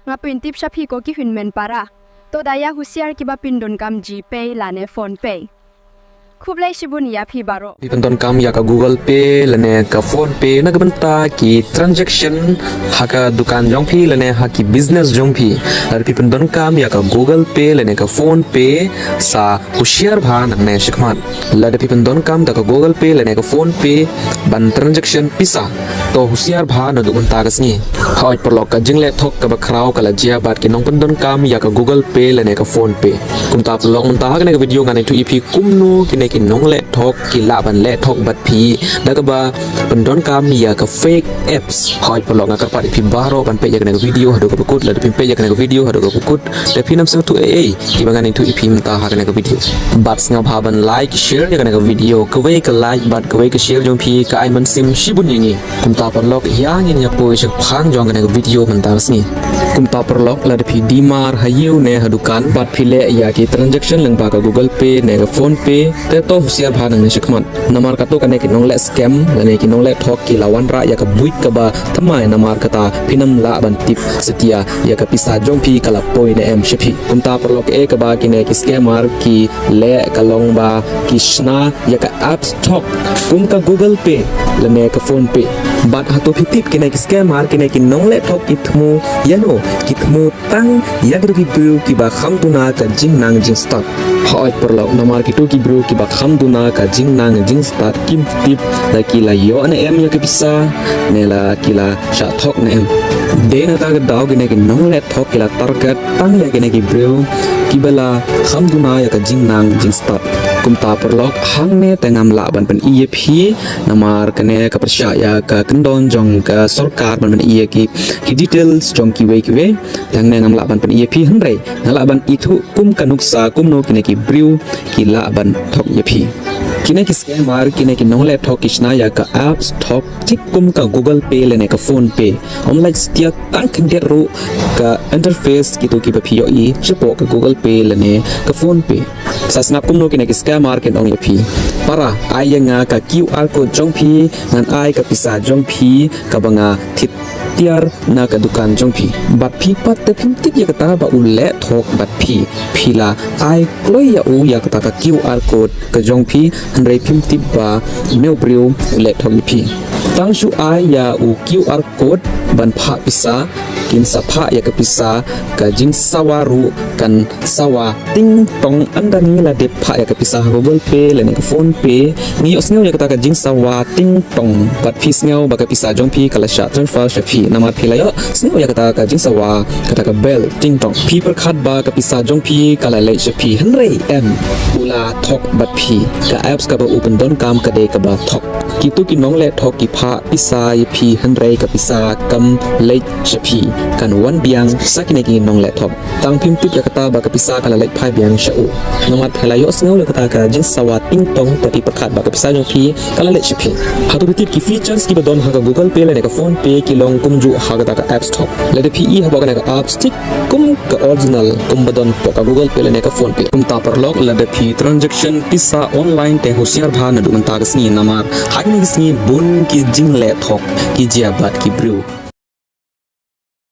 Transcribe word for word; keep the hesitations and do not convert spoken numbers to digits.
Nga pyntip sha phi ko ki hynmen para. To da ïa husiar kiba pyndonkam GPay lane PhonePe. Khublei shibun ïa phi baroh. Phi pyndonkam ïa ka Google Pay lane ka PhonePe na ka bynta ki transaction ha ka dukan jong phi lane ha ki business jong phi. Lada phi pyndonkam ïa ka Google Pay lane ka PhonePe, sa husiar bha nangne shakhmat. Lada phi pyndonkam da ka Google Pay lane ka PhonePe ban transaction pisa, to husiar bha naduh mynta ka sngi. Hooid paralok, ka jingleh thok kaba khraw ka la jia bad ki nongpyndonkam ïa ka Google Pay lane ka PhonePe. Kumta paralok, mynta ha kane ka video ngan ïathuh ïa phi kumno kine ki nongleh thok ki lah ban leh thok bad phi da kaba pyndonkam ïa ka fake apps. Hooid paralok, nga kyrpad ïa phi baroh ban peit ïa kane ka video haduh kaba kut. Lada phim peit ïa kane ka video haduh kaba kut, te phin ym sngewthuh ei ei kiba ngan ïathuh ïa phi mynta ha kane ka video. Bad sngewbha ban like, share ïa kane ka video. Kawei ka like bad kawei ka share jong phi ka ai mynsiem shibun ïa ngi. Kumta paralok, ïa ngin ïa poi shaphang jong kane ka video mynta ka sngi. Kumta paralok, lada phi die mar ha ïew ne ha dukan bad phi leh ïa ki transaction lyngba ka Google Pay ne ka PhonePe, te to husiar bha nangne shakhmat. Namar katto katne ki nongleh scam lane ki nongleh thok ki la wanrah ïa ka buit kaba thymmai, namar kata phin ym lah ban tip satia ïa ka pisa jong phi ka la poi ne em sha phi. Kumta paralok, eh, kaba kine ki scammer ki leh ka long ba ki shna ïa ka apps thok kum ka Google Pay lane ka PhonePe. Bad hato phi tip, kine ki scammer, kine ki nongleh thok ki thmu ïano? Ki thmu tang ïa kito ki briew kiba kham duna ka jingnang jingstad. Hooid paralok, namar kito ki briew kiba kham duna ka jingnang jingstad kim tip lada ki la ïoh ne em ïa ka pisa ne la ki la shah thok ne em. Dei na kata ka daw kine ki nongleh thok ki la target tang ïa kine ki briew kiba la kham duna ïa ka jingnang jingstad. Kumta paralok, hangne te ngam lah ban pyni ïa phi namar kane ka pyrshah ïa ka kyndon jong ka sorkar ban pyni ïa ki, ki details jong kiwei kiwei. Te hangne ngam lah ban pyni ïa phi, hynrei nga lah ban ithuh kum ka nuksa kumno kine ki briew ki lah ban thok ïa phi. Kine ki scammer, kine ki nongleh thok ki shna ïa ka apps thok thik kum ka Google Pay lane ka PhonePe. Ym lait satia tang khyndiat ruh ka interface kito kiba phi ïohi shapoh ka Google Pay lane ka PhonePe. Sa sngap kumno kine ki scammer kin ong ïa phi. Para, ai ïa nga ka QR code jong phi, ngan ai ka pisa jong phi kaba nga thied tiar na ka dukan jong phi. Bad phi pat te phim tip ïa kata ba u leh thok bad phi. Phi la ai kloi ïa u ïa kata ka QR code ka jong phi, hynrei phim tip ba une u briew u leh thok ïa phi. Tang shu ai ïa u QR code ban phah pisa, kin sa phah ïa ka pisa, ka jingsawa ruh kan sawa ting tong. Ynda ngi la dep phah ïa ka pisa ha Google Pay lane ka PhonePe, ngi ïohsngew ïa kata ka jingsawa ting tong. Bad phi sngew ba ka pisa jong phi ka la shah transfer sha phi. Namar phi la ïohsngew ïa kata ka jingsawa, kata ka bell ting tong, phi pyrkhat ba ka pisa jong phi ka la leit sha phi, hynrei em, u la thok bad phi. Ka apps kaba u pyndonkam ka dei kaba thok. Kito ki nongleh thok ki phah pisa ïa phi, hynrei ka pisa kam leit sha phi, kan wan biang sha kine ki nongleh thok. Tang phim tip ïa kata ba ka pisa ka la leit phai biang sha u. Namar phi la ïohsngew ïa kata ka jingsawa ting tong, te phi pyrkhat ba ka pisa jong phi ka la leit sha phi. Hato phi tip ki features kiba don ha ka Google Pay lane ka PhonePe ki long kumjuh ha kata ka apps thok? Lada phi ïohi hapoh kane ka apps thik kum ka original, kumba don hapoh ka Google Pay lane ka PhonePe. Kumta paralok, lada phi transaction pisa online te husiar bha naduh mynta ka sngi, namar ha kine ki sngi bun ki jingleh thok ki jia bad ki briew.